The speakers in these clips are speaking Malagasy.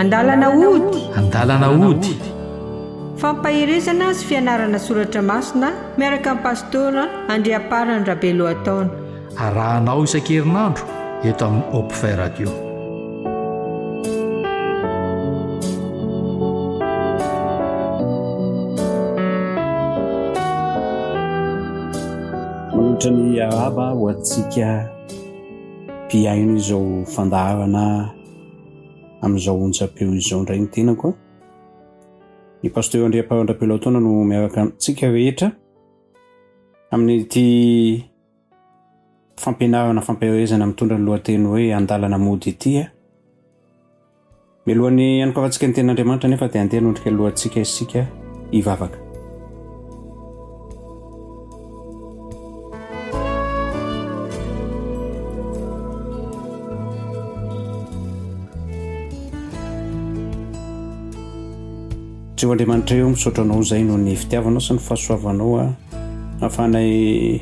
Andalana hody. Andalana hody. Fampaherezana sy fianarana soratra masina miaraka amin'ny Pastora Andriamparany Rabelohataona. Arahanao isan-kerinandro eto amin'ny Hopfay Radio. Manolotra ny arahaba ho antsika mpihaino izao fandaharana amin'izao onjam-peo izao indray ny tenako. Ny Pasteur Andriamparandrapelaotaona no miaraka amintsika rehetra amin'ity fampianarana fampiherezana mitondra ny lohateny hoe andalana mody ity. Mialohan'ny hanokafantsika ny tenin'Andriamanitra anefa dia andeha hanondrika ny lohantsika isika hivavaka. Jehovah Andriamanitra eo, misaotra anao izay noho ny fitiavanao sy ny fahasoavanao ahafahanay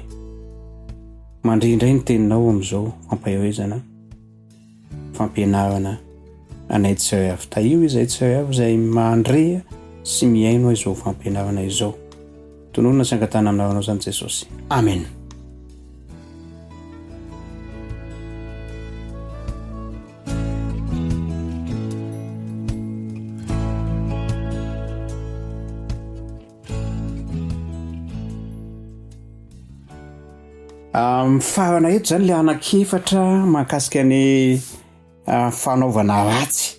mandre indray ny teninao amin'izao fampaherezana. fampianarana anay tsirairay avy. Tahio izahay tsirairay avy izay mandre sy mihaino izao fampianarana izao. Tononina sy angatahana amin'ny anaranao izany Jesosy. Amen. Mifarana eto izany ilay anankiefatra mahakasika ny ah, fanaovana ratsy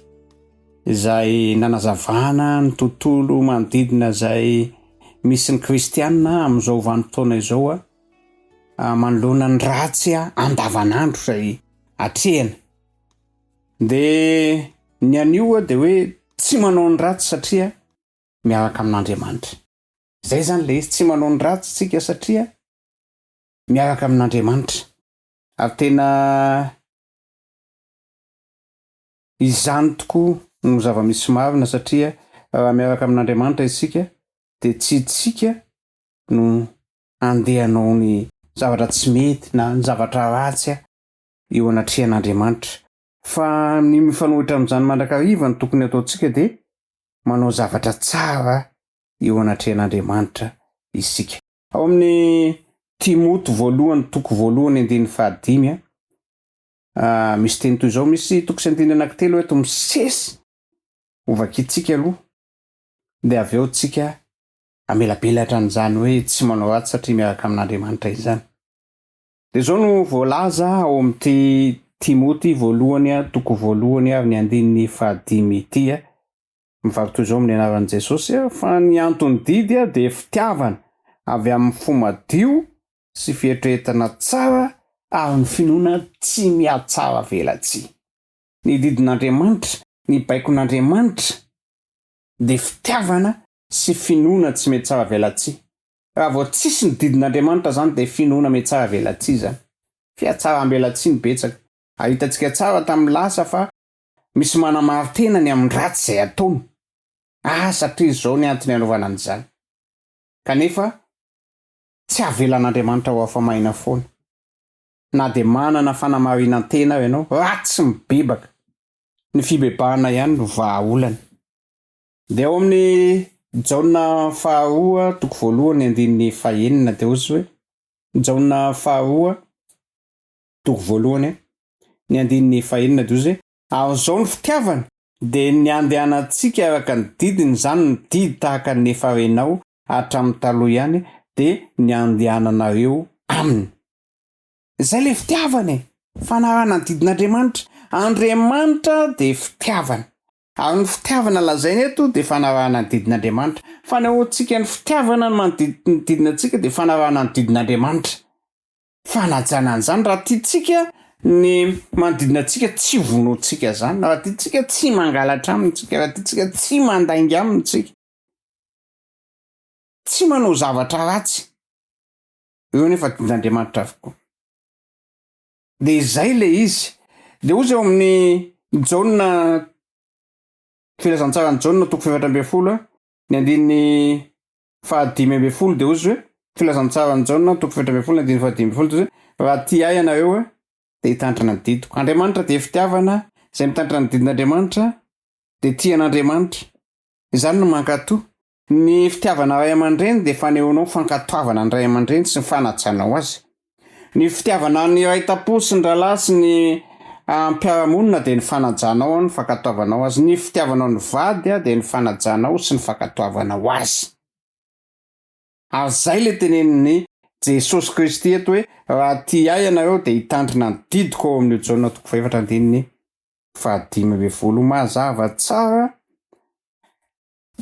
izay nanazavana ny tontolo manodidina izay misy ny kristianina amin'izao vanim-potoana izao a ah, manoloana ny ratsy a andavanandro izay atrehina. Dia ny anio a dia hoe tsy manao ny ratsy satria miaraka amin'Andriamanitra. Izay izany ilay izy, tsy manao ny ratsy isika satria miaraka amin'Andriamanitra. Ary tena izany tokoa no zava-misy marina satria raha miaraka amin'Andriamanitra isika dia tsy isika no handeha hanao ny zavatra tsy mety na ny zavatra ratsy eo anatrehan'Andriamanitra. Fa ny mifanohitra amin'izany mandrakariva no tokony hataontsika dia manao zavatra tsara eo anatrehan'Andriamanitra isika. Ao amin'ny Timoty voalohany toko voalohany andininy fahadimy, misy teny toy izao, misy toko sy andininy anankitelo eto misesy, hovakintsika aloha, dia avy eo tsika hamelabelatra an'izany hoe tsy manao ratsy satria miaraka amin'Andriamanitra izany. Dia izao no voalaza ao amin'ity Timoty voalohany toko voalohany ary ny andininy fahadimy ity, Mivaky toy izao amin'ny anaran'i Jesosy, Fa ny anton'ny didy dia fitiavana avy amin'ny fo madio sy fieritreretana tsara ary ny finoana tsy mihatsara velatsihy. Ny didin'Andriamanitra, ny baikon'Andriamanitra dia fitiavana sy finoana tsy mihatsara velatsihy. Raha vao tsisy ny didin'Andriamanitra izany dia finoana mihatsara velatsihy izany. Fihatsaram-belatsihy no betsaka. Ary hitantsika tsara tamin'ny lasa fa Misy manamaro-tena ny amin'ny ratsy izay ataony. Ah, satria izao ny antony anaovana an'izany. Kanefa, tsy avelan'Andriamanitra ho afa-maina foana. Na dia manana fanamarinan-tena ary ianao, raha tsy mibebaka. Ny fibebahana ihany no vahaolana. Dia ao amin'ny Jaona faharoa, toko voalohany, andininy fahenina, dia hoy izy hoe, Jaona faharoa, toko voalohany, ny andininy fahenina dia hoy izy hoe, Ary izao ny fitiavana, dia ny handehanantsika araka ny didiny, izany no didy tahaka ny efa renao hatramin'ny taloha ihany, dia ny handehananareo aminy. Izay ilay fitiavana e! Fanarahana ny didin'Andriamanitra. Andriamanitra dia fitiavana. Ary ny fitiavana lazaina eto dia fanarahana ny didin'Andriamanitra. Fanehoantsika ny fitiavana ny manodidina antsika dia fanarahana ny didin'Andriamanitra. Fanajana an'izany, raha tiantsika ny manodidina antsika tsy vonointsika izany, raha tiantsika tsy mangalatra aminy tsika, raha tiantsika tsy mandainga aminy tsika, tsy manao zavatra ratsy, ireo nefa didin'Andriamanitra avokoa. Dia izay ilay izy. Dia hoy izy ao amin'ny Jaona, filazantsaran'i Jaona toko faha-14, ny andininy fahadimy ambin'ny folo dia hoy izy hoe, Filazantsaran'i Jaona toko faha-14 andininy fahadimy ambin'ny folo dia hoy izy hoe, Raha tia ahy ianareo dia hitandrina ny didiko. Andriamanitra dia fitiavana, izay mitandrina ny didin'Andriamanitra dia tia an'Andriamanitra. Izany no mankatò. Ny fitiavana ray aman-dreny dia fanehoanao fankatoavana ny ray aman-dreny sy ny fanajanao azy. Ny fitiavana ny iray tam-po sy ny rahalahy sy ny mpiara-monina dia ny fanajanao ny fankatoavanao azy. Ny fitiavanao ny vady dia ny fanajanao sy ny fankatoavanao azy. Ary izay ilay tenenin'i Jesosy Kristy eto hoe raha tia ahy ianareo dia hitandrina ny didiko ao amin'io Jaona toko fahefatra andininy fahadimy ambin'ny folo. Mazava tsara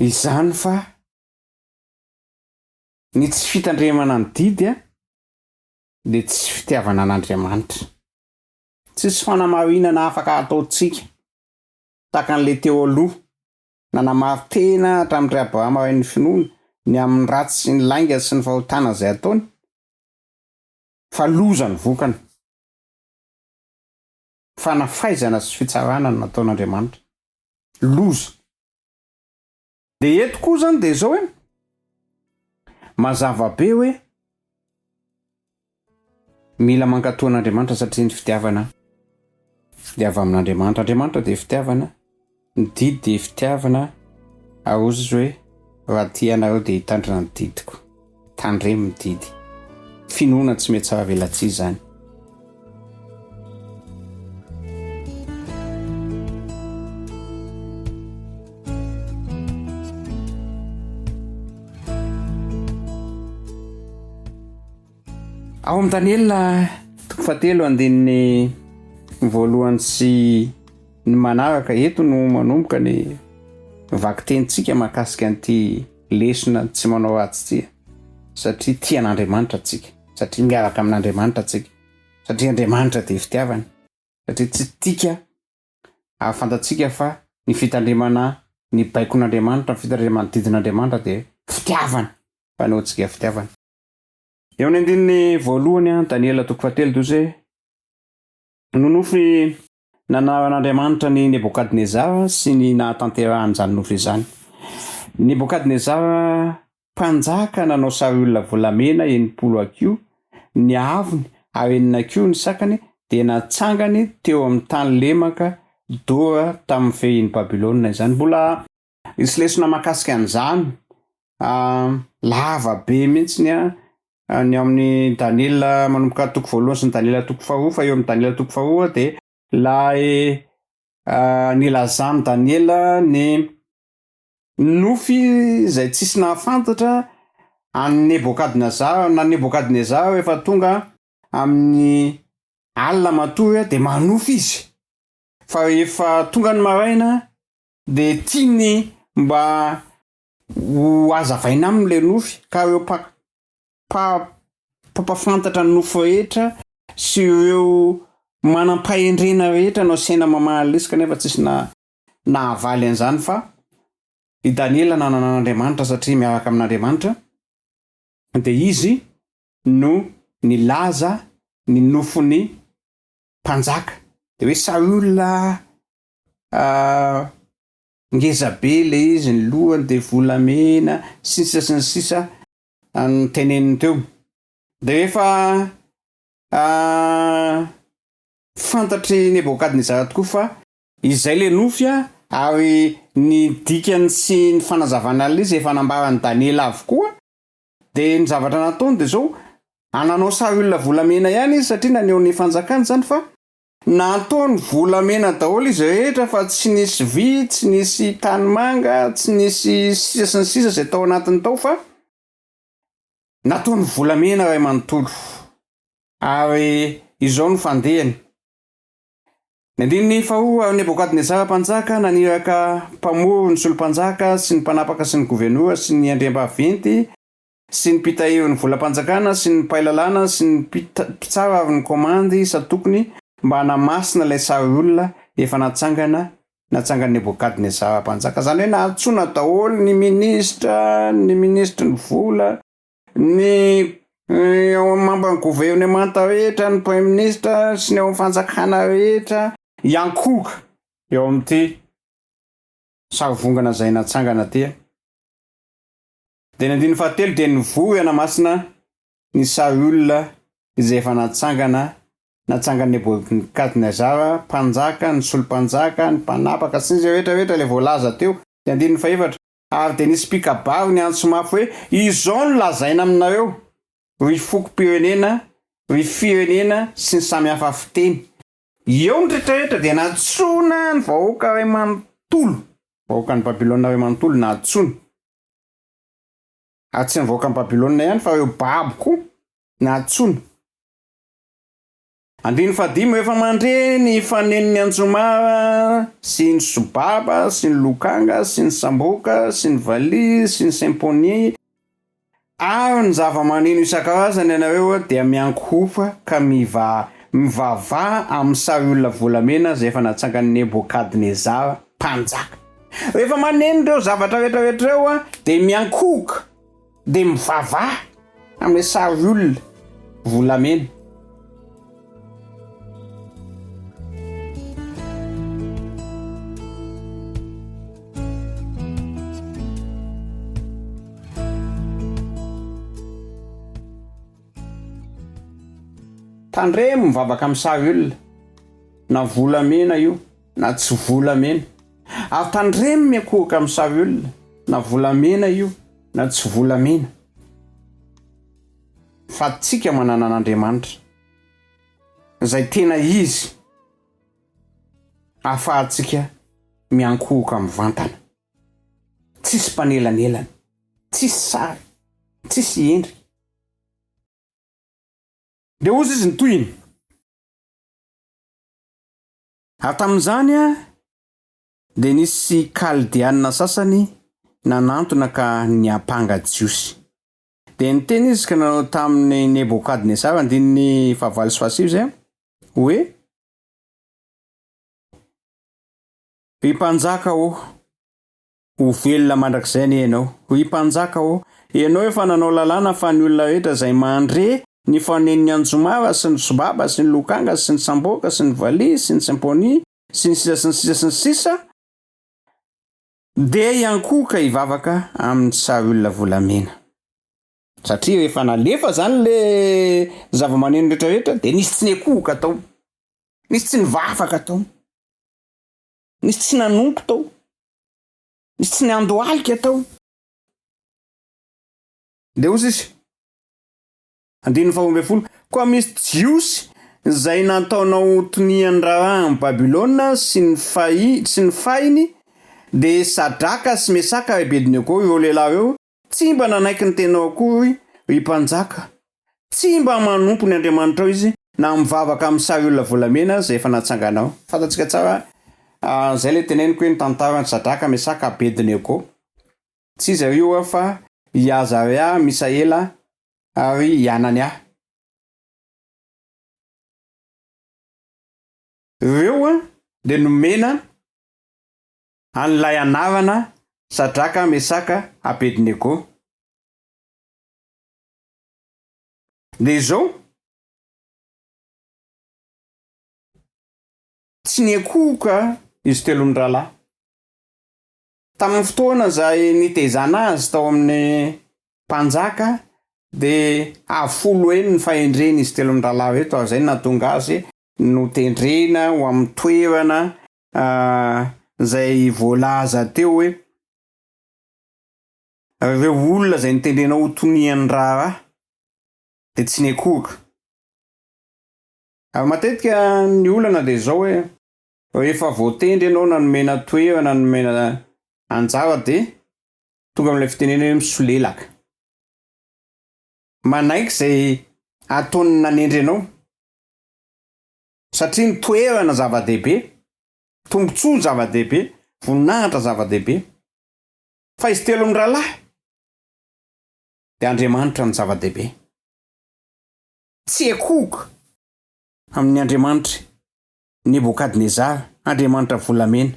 izany fa ny tsy fitandremana ny didy dia tsy fitiavana an'Andriamanitra. Tsisy fanamarinana afaka ataontsika tahaka an'ilay teo aloha nanamaro-tena hatramin-dry Abrahama rain'ny finoana ny amin'ny ratsy sy ny lainga sy ny fahotana izay ataony, fa loza ny vokany. Fanafaizana sy fitsarana no nataon'Andriamanitra. Loza. Dia eto koa izany dia izao hoe, mazava be hoe mila mankatò an'Andriamanitra satria ny fitiavana dia avy amin'Andriamanitra. Andriamanitra dia fitiavana, ny didy dia fitiavana, ary hoy izy hoe raha tia anareo dia hitandrina ny didiko. Tandremo ny didy. Finoana tsy mety tsara velatsihy izany. Ao amin'i Daniela toko fahatelo andininy voalohany sy ny manaraka eto no manomboka ny vakitenintsika mahakasika an'ity lesona tsy manao ratsy ity satria tia an'Andriamanitra tsika, satria miaraka amin'Andriamanitra tsika, satria Andriamanitra dia fitiavana, satria tsy tika ary fantatsika fa ny fitandremana ny baikon'Andriamanitra, ny fitandremana ny didin'Andriamanitra dia fitiavana, fanehoantsika fitiavana. Eo amin'ny andininy voalohany, Daniela toko fahatelo, dia hoy izy hoe, Nonofy nanaran'Andriamanitra an'i Nebokadnezara sy ny nahatanterahan'izany nofy izany. Nebokadnezara mpanjaka nanao sariolona volamena 60 hakiho ny haavony ary enina hakiho ny sakany dia natsangany teo amin'ny tany lemaka Dora tamin'ny fehin'i Babylona izany. Mbola hisy lesona mahakasika an'izany lava be mihitsy ny ny ao amin'ny Daniela manomboka toko voalohany sy ny Daniela toko faharoa fa eo amin'ny Daniela toko faharoa dia ilay nilazan'i Daniela ny nofy izay tsisy nahafantatra an'i Nebokadnezara na Nebokadnezara rehefa tonga amin'ny alina matory dia manofy izy fa rehefa tonga ny maraina dia tiany mba ho hazavaina aminy ilay nofy ka ireo mpampafantatra ny nofy rehetra sy ireo manam-pahendrena rehetra no asaina mamaha lesy kanefa tsisy na nahavaly an'izany fa i Daniela nanana an'Andriamanitra satria miaraka amin'Andriamanitra dia izy no nilaza ny nofon'ny mpanjaka dia hoe Saül Ngeza be le izy, ny lohany de volamena, sy ny sisa sy ny sisa noteneniny teo. De rehefa fantatr'i Nebokadnezara tokoa fa izay le nofy ary ny dikany sy ny fanazavana an'ilay izy efa nambaran'i Daniela avokoa, de ny zavatra nataony de zao, nanao sary olona volamena ihany izy satria naneho ny fanjakany zany fa Nataony volamena daholo izy rehetra fa tsy nisy vy, tsy nisy tanimanga, tsy nisy sisa sy ny sisa izay tao anatiny tao fa nataony volamena iray manontolo. Ary izao no fandehany. Ny andininy faharoa, ary Nebokadnezara mpanjaka naniraka mpamory ny solom-panjaka sy ny mpanapaka sy ny governora sy ny andriambaventy sy ny mpitahiry ny volam-panjakana sy ny mpahay lalàna sy ny mpitsara ary ny komandy isan-tokony mba hanamasina ilay sary olona efa natsangana natsangan'i Nebokadnezara mpanjaka. Izany hoe nantsoina daholo ny minisitra, ny minisitry ny vola, ny ao amin'ny mambran'ny governemanta rehetra, ny praiminisitra sy ny ao amin'ny fanjakana rehetra hiankohoka eo amin'ity sarivongana izay natsangana ity. Dia ny andininy fahatelo dia nivory hanamasina ny sary olona izay efa natsangana. Natsangan'i Nebokadnezara, mpanjaka, ny solom-panjaka, ny mpanapaka, sy ny izay rehetra rehetra ilay voalaza teo. Dia andininy fahefatra, Ary dia nisy mpikabary niantso mafy hoe, Izao no lazaina aminareo, ry fokom-pirenena, ry firenena sy ny samy hafa fiteny. Eo ny rehetra rehetra dia nantsoina ny vahoaka iray manontolo, vahoakan'i Babylona iray manontolo nantsoina. Ary tsy ny vahoakan'i Babylona ihany fa ireo babo koa nantsoina. Andininy fahadimy, Rehefa mandre ny fanenon'ny anjomara sy ny sobaba sy ny lokanga sy ny samboka sy ny valiha sy ny symphony ary ny zava-maneno isan-karazany ianareo dia miankohofa ka miva mivavaha amin'ny sary olona volamena izay efa natsangan'i Nebokadnezara mpanjaka. Rehefa maneno ireo zavatra rehetra rehetra ireo dia miankohoka. Dia mivavaha amin'ilay sary olona volamena. Tandremo mivavaka amin'ny sary olona, na volamena io na tsy volamena. Ary tandremo miankohoka amin'ny sary olona, na volamena io na tsy volamena. Fa tsika manana an'Andriamanitra, izay tena izy, ahafahantsika miankohoka mivantana. Tsisy mpanelanelana, tsisy sary, tsisy endrika. Dia hozy izy ny tohiny. Ary tamin'izany dia nisy Kaldeana sasany nanantona ka niampanga Jiosy. Dia niteny izy ka nanao tamin'i Nebokadnezara, andininy fahavalo sy fahasivy izay, hoe, Ry mpanjaka ô, ho velona mandrakizay anie ianao. Ry mpanjaka ô, ianao efa nanao lalàna fa ny olona rehetra izay mandre ny fanenon'ny anjomara sy ny sobaba sy ny lokanga sy ny samboka sy ny valiha sy ny symphony sy ny sisa sy ny sisa sy ny sisa dia hiankohoka hivavaka amin'ny sary olona volamena. Satria rehefa nalefa zany le zava-maneno rehetra rehetra dia nisy tsy niankohoka tao, nisy tsy nivavaka tao, nisy tsy nanompo tao. Nisy tsy niandohalika tao. Dia hoy izy, andininy faha 12, Koa misy Jiosy izay nataonao ho tonian'ny raharahan'i Babylona sy ny fahi, sy ny fahiny, dia Sadraka sy Mesaka ary Abednego ireo lehilahy ireo, Tsy mba nanaiky ny teninao akory, ry mpanjaka. Tsy mba manompo ny andriamanitrao izy, na mivavaka amin'ny sary olona volamena izay efa natsanganao. Fantatsika tsara, izay ilay teneniko hoe ny tantaran'i Sadraka, Mesaka, Abednego. Tsy iza io fa i Azaria, Misaela ary i Anania. Ireo dia nomena an'ilay anarana Sadraka, Mesaka, Abednego. Dia izao, tsy niankohoka izy telo mirahalahy. Tamin'ny fotoana izay nitezana azy tao amin'ny mpanjaka dia avo folo heny ny fahendreny izy telo mirahalahy ireto ary izay no nahatonga azy notendrena ho amin'ny toerana izay voalaza teo hoe ireo olona izay notendrenao ho tonian'ny raharaha dia tsy niankohoka. Ary matetika ny olana dia izao hoe rehefa voatendry ianao na nomena toerana na nomena anjara dia tonga amin'ilay fitenenana hoe misolelaka. Manaiky izay ataon'ny nanendry anao. Satria ny toerana zava-dehibe, tombontsoa zava-dehibe, voninahitra zava-dehibe. Fa izy telo mirahalahy dia Andriamanitra no zava-dehibe. Tsy ekohoko amin'ny Andriamanitr'i Nebokadnezara, Andriamanitra volamena.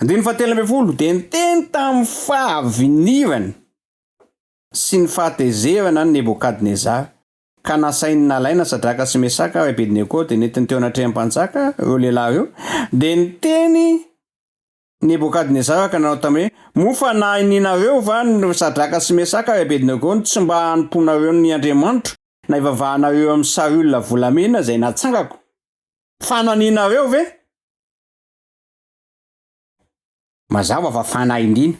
Andininy fahatelo ambin'ny folo, dia niteny tamin'ny fahavinirany sy ny fahatezerana Nebokadnezara, Ka nasainy nalaina Sadraka sy Mesaka ary Abednego, dia nentiny teo anatrehan'ny mpanjaka ireo lehilahy ireo. Dia niteny Nebokadnezara ka nanao taminy hoe, Moa fanahy inianareo va ry Sadraka sy Mesaka ary Abednego ny tsy mba hanompoanareo ny Andriamanitro, na hivavahanareo amin'ny sariolona volamena izay natsangako? Fananianareo ve? Mazava fa fanahy indrina.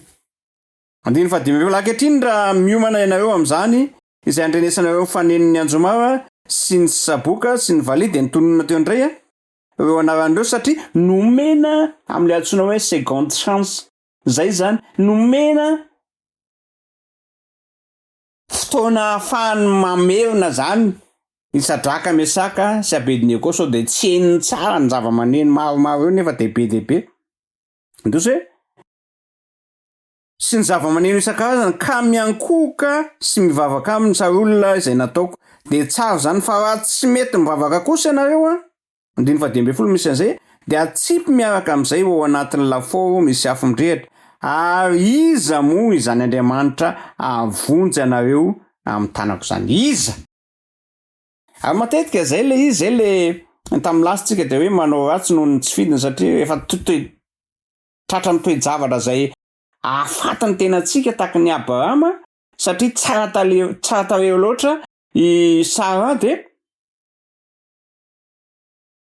Andininy fahadimy ambin'ny folo, Ankehitriny raha miomana ianareo amin'izany, izay andrenesanareo ny fanenon'ny anjomara sy ny saboka sy ny valiha, dia nitonona teo indray ireo anarana ireo satria nomena amin'ilay antsoina hoe seconde chance. Izay izany, nomena fotoana ahafahany mamerina izany i Sadraka, Mesaka sy Abednego sao dia tsy henony tsara ny zava-maneno maromaro eo nefa dia be dia be. Ndosy hoe sy ny zava-maneno isan-karazany ka miankohoka sy mivavaka aminy sary olona izay nataoko. Dia tsara izany fa raha tsy mety mivavaka kosa ianareo an, andininy faha 15 misy an'izay, dia atsipy miaraka amin'izay ao anatin'ny lafaoro misy afo mirehitra. Ary iza moa izany Andriamanitra hahavonjy anareo amin'ny tanako izany? Iza? Ary matetika izay ilay izy, izay ilay tamin'ny lasa tsika dia hoe manao ratsy noho ny tsy fidiny satria efa tratran'ny toe-javatra izay ahafaty ny tenantsika tahaka ny Abrahama satria tsara tale tsara tarehy loatra i Sara dia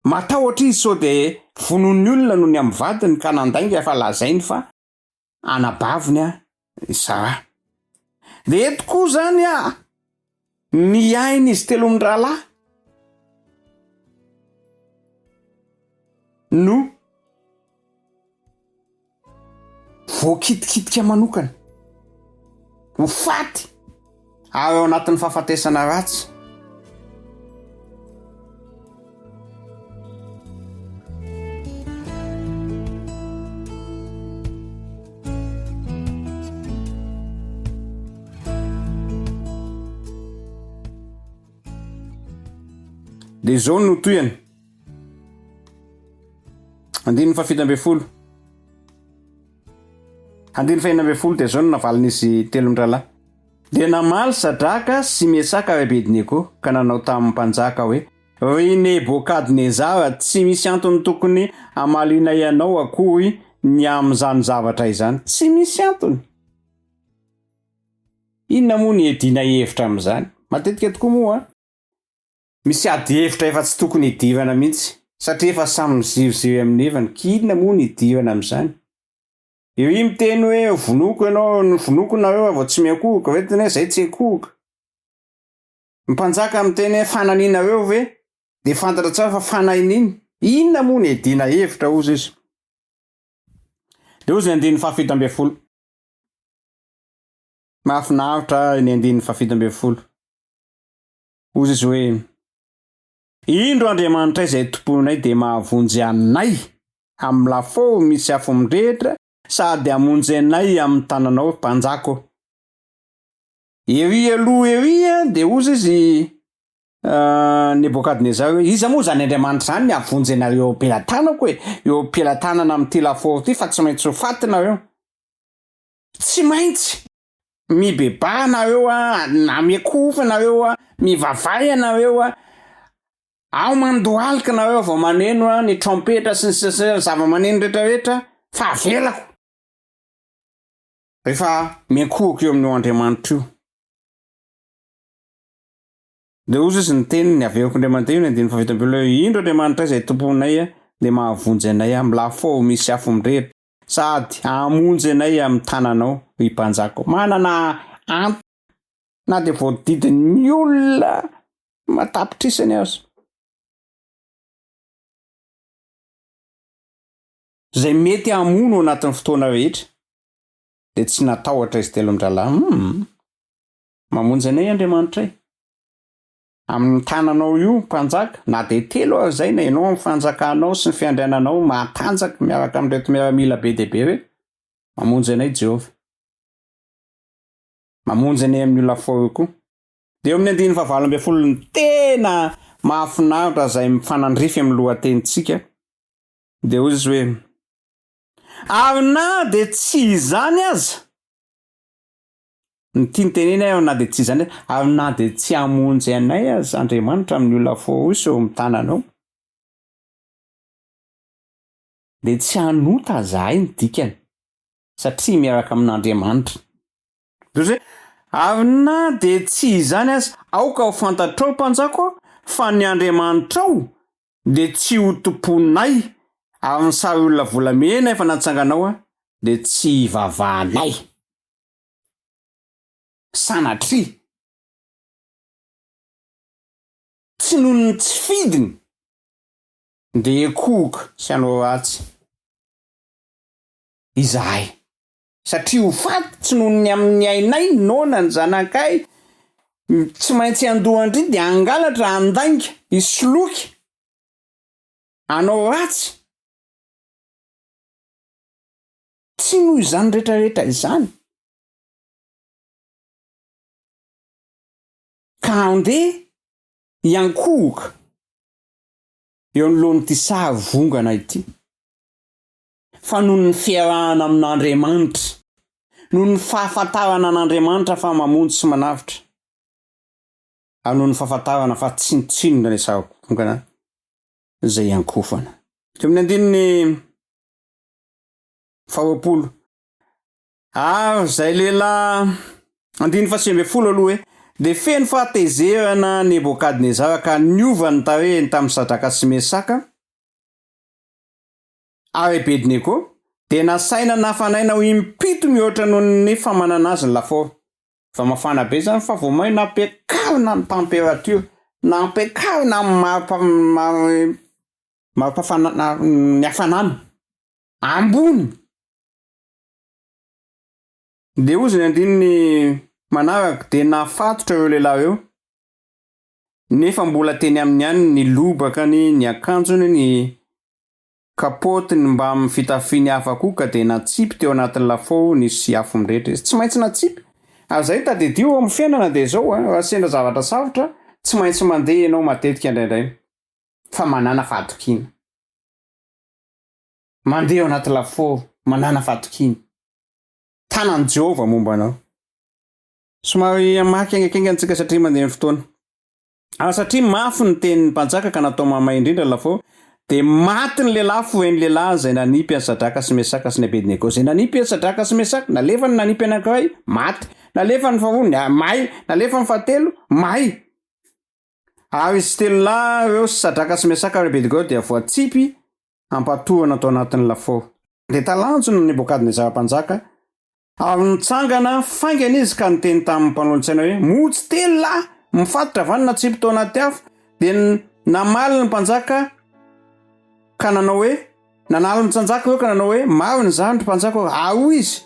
matahotra izy sao dia vonoin'ny olona noho ny amin'ny vadiny ka nandainga fa lazainy fa anabaviny a i Sara. Dia eto koa izany a ny ain'izy telo mirahalahy no voakitikitika manokana ho faty ary ao anatin'ny fahafatesana ratsy. Dia izao no tohiny. Andininy faha 17. Andininy faha 16 dia izao no navalin'izy telo mirahalahy. Dia namaly Sadraka sy Mesaka ary Abednego ka nanao tamin'ny mpanjaka hoe, Ry Nebokadnezara, tsy misy antony tokony hamalianay anao akory ny amin'izany zavatra izany. Tsy misy antony. Inona moa ny hiadiana hevitra amin'izany? Matetika tokoa moa, misy ady hevitra efa tsy tokony hidirana mihitsy, satria efa samy miziriziry amin'ny heviny, k'inona moa ny hidirana amin'izany? Iry miteny hoe vonoiko ianao, vonoiko nareo raha vao tsy miankohoka, ve tena hoe zay tsy hiankohoka? Ny mpanjaka miteny hoe fananianareo ve? Dia fantatra tsara fa fanahin'iny. Inona moa ny hiadiana hevitra hozy izy? Dia hozy ny andininy faha 17. Mahafinaritra ny andininy faha 17. Hozy izy hoe, Indro Andriamanitray izay tompoinay dia mahavonjy anay amin'ny lafaoro misy afo mirehitra sady hamonjy anay amin'ny tananao, ry mpanjaka ô. Ery aloha ery dia hozy izy Nebokadnezara hoe, Iza moa izany Andriamanitra izany hahavonjy anareo eo am-pelatanako e, eo am-pelatanana amin'ity lafaoro ity fa tsy maintsy ho faty nareo. Tsy maintsy mibebaha nareo a, na miankohofa nareo a, mivavaha ianareo a, ao mandohalika nareo vao maneno a, ny trompetra sy ny sisa sy ny zava-maneno rehetrarehetra fa avelako rehefa miankohoka eo amin'io Andriamanitra io. Dia hozy izy ny teniny, averiko indray mandeha io ny andininy faha 17 hoe, Indro Andriamanitray izay tomponay dia mahavonjy anay amin'ny lafaoro misy afo mirehitra. Sady hamonjy anay amin'ny tananao, ry Mpanjaka ô. Manana antony na dia voadidin'ny olona aman-tapitrisany aza. Izay mety hamono ao anatin'ny fotoana rehetra, dia tsy natahotra izy telo mirahalahy. Hum! Mamonjy anay Andriamanitray. Amin'ny tananao io, mpanjaka, na dia telo aza izay, na ianao amin'ny fanjakanao sy ny fiandriananao matanjaka miaraka amin'ireto miaramila be dia be ireto, mamonjy anay Jehovah. Mamonjy anay amin'io lafaoro io koa. Dia eo amin'ny andininy fahavalo ambin'ny folo ny tena mahafinaritra izay mifanandrify amin'ny lohatenintsika, dia hoy izy hoe, Ary na dia tsy izany aza, Ny tiany tenena aho na dia tsy izany ary na dia tsy hamonjy anay aza Andriamanitra amin'io lafaoro io sy eo amin'ny tananao dia tsy hanota zahay ny dikany satria miaraka amin'Andriamanitra. Dia hoe. Ary na dia tsy izany aza, aoka ho fantatrao, mpanjaka ô, fa ny andriamanitrao dia tsy ho tompoinay, ary ny sary olona volamena efa natsanganao dia tsy hivavahanay. Sanatria! Tsy noho ny tsy fidiny dia hikohoka sy hanao ratsy izahay. Satria ho faty tsy noho ny amin'ny ainay, noana ny zanakay, tsy maintsy handoa an-dry dia hangalatra, handainga, hisoloky, hanao ratsy. Tsy noho izany rehetrarehetra izany ka handeha hiankohoka eo anoloan'ity sary vongana ity. Fa noho ny fiarahana amin'Andriamanitra, noho ny fahafantarana an'Andriamanitra fa mamonjy sy manavotra, ary noho ny fahafantarana fa tsinontsinona ilay sarivongana izay iankohofana. Teo amin'ny andininy faharoapolo. Ary izay lehilahy, andininy faha 19 aloha hoe, dia feno fahatezerana Nebokadnezara ka niova ny tarehiny tamin'i Sadraka sy Mesaka, ary Abednego, dia nasaina nafanaina ho impito mihoatra noho ny famanana azy ny lafaoro. Efa mafana be izany fa vao may nampiakarina ny température, nampiakarina ny mari-pahafanana, ny hafanana ambony. Dia hozy ny andininy manaraka, dia nafatotra ireo lehilahy ireo, nefa mbola teny aminy ihany ny lobakany, ny akanjony, ny Kapaotiny mbamin'ny fitafiany hafa koa ka dia natsipy teo anatin'ny lafaoro nisy afo mirehitra izy. Tsy maintsy natsipy. Ary izay tadidio eo amin'ny fiainana dia izao an, raha sendra zavatra sarotra, tsy maintsy mandeha ianao matetika indraindray. Fa manàna fahatokiana. Mandeha ao anaty lafaoro, manàna fahatokiana. Tanan'i Jehovah momba anao. Somary hamaky haingankaingana tsika satria mandeha ny fotoana. Ary satria mafy ny tenin'ny mpanjaka ka natao mahamay indrindra ny lafaoro, dia maty ny lehilahy fohen'ny lehilahy izay nanipy an'i Sadraka sy Mesaka sy ny Abednego. Izay nanipy an'i Sadraka sy Mesaka, nalefany nanipy anankiray, maty. Nalefany ny faharoa, may. Nalefany ny fahatelo, may. Ary izy telo lahy ireo sy Sadraka sy Mesaka ary Abednego dia voatsipy hampatorana tao anatin'ny lafaoro. Dia talanjona Nebokadnezara mpanjaka Ary nitsangana faingana izy ka niteny tamin'ny mpanolotsaina hoe, Moa tsy telo lahy mifatotra va no natsipy tao anaty afo? Dia namaly ny mpanjaka ka nanao hoe, Nanaly ny tsanjaka ireo ka nanao hoe, Marina izany, ry mpanjaka ô. Ary hoy izy,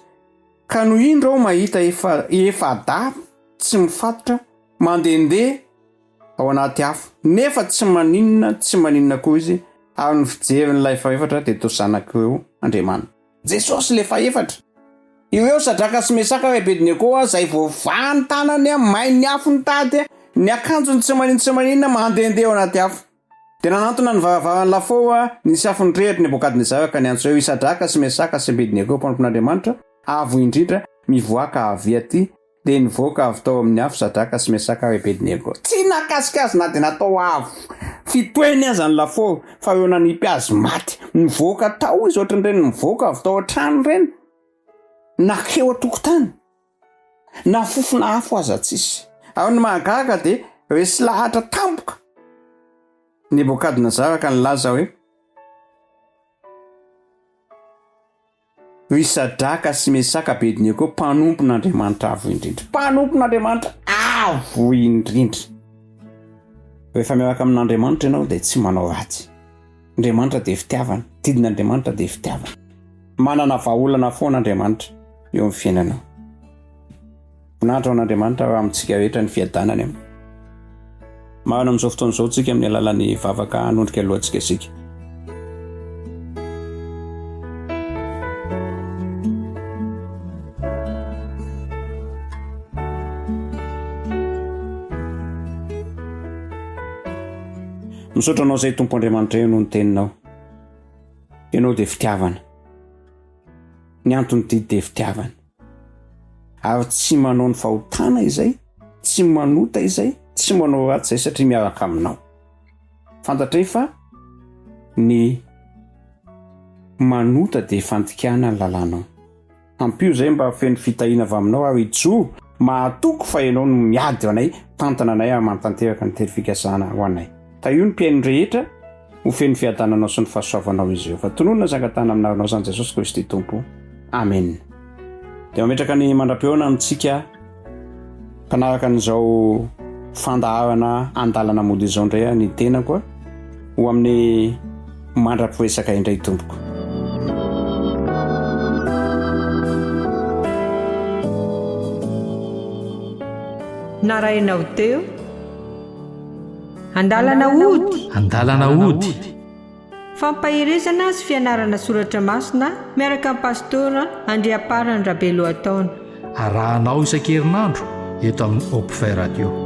Ka no indro aho mahita efa efa-dahy tsy mifatotra mandehandeha ao anaty afo, nefa tsy maninona tsy maninona koa izy, ary ny fijerin'ilay fahefatra dia toa zanak'ireo andriamanitra. Jesosy le fahefatra. Ireo Sadraka sy Mesaka ary Abednego izay voavaha ny tanany, main'ny afo ny tady, ny akanjony tsy maninona tsy maninona mandehandeha ao anaty afo. Dia nanantona ny varavaran'ny lafaoro nisy afo nirehitra Nebokadnezara ka niantso hoe, I Sadraka sy Mesaka sy Abednego mpanompon'Andriamanitra Avo Indrindra, mivoaka avy aty. Dia nivoaka avy tao amin'ny afo Sadraka sy Mesaka ary Abednego. Tsy nahakasika azy na dia natao avo fitoeny aza ny lafaoro, fa ireo nanipy azy maty. Nivoaka tao izy ohatran'ireny mivoaka avy tao an-trano ireny, nankeo an-tokotany. Na fofona afo aza tsisy. Ary ny mahagaga dia resy lahatra tampoka Nebokadnezara ka nilaza hoe, Ry Sadraka sy Mesaka Abednego, mpanompon'Andriamanitra Avo Indrindra. Mpanompon'Andriamanitra Avo Indrindra. Rehefa miaraka amin'Andriamanitra ianao dia tsy manao ratsy. Andriamanitra dia fitiavana. Didin'Andriamanitra dia fitiavana. Manana vahaolana foana Andriamanitra eo amin'ny fiainanao. Voninahitra ho an'Andriamanitra raha amintsika rehetra ny fiadanany am. Marina amin'izao fotoana izao tsika amin'ny alalan'ny vavaka hanondrika lohantsika isika. Misaotra anao izay Tompo Andriamanitra eo noho ny teninao. Ianao dia fitiavana. Ny antony didy dia fitiavana. Ary tsy manao ny fahotana izay, tsy manota izay, tsy manao ratsy izay satria miaraka aminao. Fantatray fa ny manota dia fandikana ny lalànao. Ampio izay mba feno fitahiana avy aminao ary hijoro. Mahatoky fa Ianao no miady ho anay, mitantana anay ary manatanteraka ny teny fikasana ho anay. Tahio ny mpihaino rehetra ho feno fiadananao sy ny fahasoavanao izy ireo. Fa tononina sy angatahana amin'ny anaranao izany Jesosy Kristy Tompo. Amen. Dia mametraka ny mandra-pihaona amintsika mpanaraka an'izao fandaharana andalana mody izao indray ny tenako ho amin'ny mandra-piresaka indray tompoko. Narahinao teo. Andalana hody. Andalana hody. Fampaherezana sy fianarana soratra masina miaraka amin'ny Pastora Andriamparany Rabelohataona. Arahanao isan-kerinandro eto amin'ny Hopfait Radio.